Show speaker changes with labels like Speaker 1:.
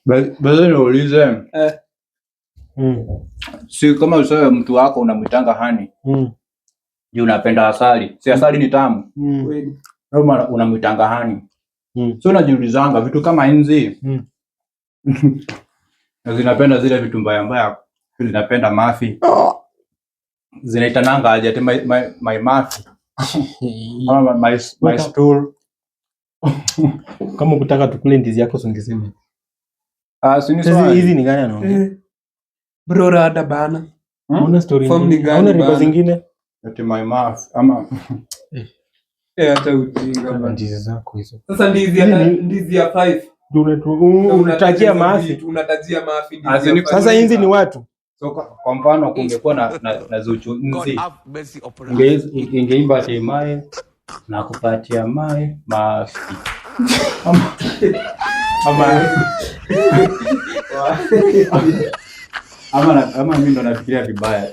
Speaker 1: Basi niulize,
Speaker 2: Eh.
Speaker 1: Si kama usawe mtu wako unamwitanga honey, juu unapenda asali. Si asali ni tamu?
Speaker 2: Kweli.
Speaker 1: Ndio maana unamwitanga honey. So unajiulizanga vitu kama inzi na zinapenda zile vitu mbaya mbaya, zinapenda mafi. Zinaitananga aje ati my mafi ama my stool?
Speaker 3: Kama ukitaka tukule ndizi yako, si ungesema.
Speaker 1: Ah, si ni
Speaker 3: Sasa
Speaker 1: swali.
Speaker 3: hizi ni gani anaongea?
Speaker 2: Eh. Bro, rada bana.
Speaker 1: Hmm?
Speaker 3: Hauna story
Speaker 2: Form ni
Speaker 3: ingine?
Speaker 2: gani
Speaker 3: Hauna riba
Speaker 2: bana?
Speaker 3: zingine?
Speaker 1: Ati my mafi ama
Speaker 2: Eh, acha ujinga bana.
Speaker 3: Ndizi zako hizo.
Speaker 2: Sasa ndizi ya ndizi ya 5.
Speaker 3: Ndio unatajia mafi.
Speaker 2: Unatajia mafi, ndizi
Speaker 1: Ah, si
Speaker 2: ya
Speaker 1: ni-
Speaker 2: 5.
Speaker 3: Sasa inzi ni watu.
Speaker 1: So kwa mfano kungekuwa na Zuchu
Speaker 4: God
Speaker 1: nzi
Speaker 4: have mercy upon us.
Speaker 1: ingeimba ati mae na kupatia mae mafi ama mimi ndo nafikiria vibaya.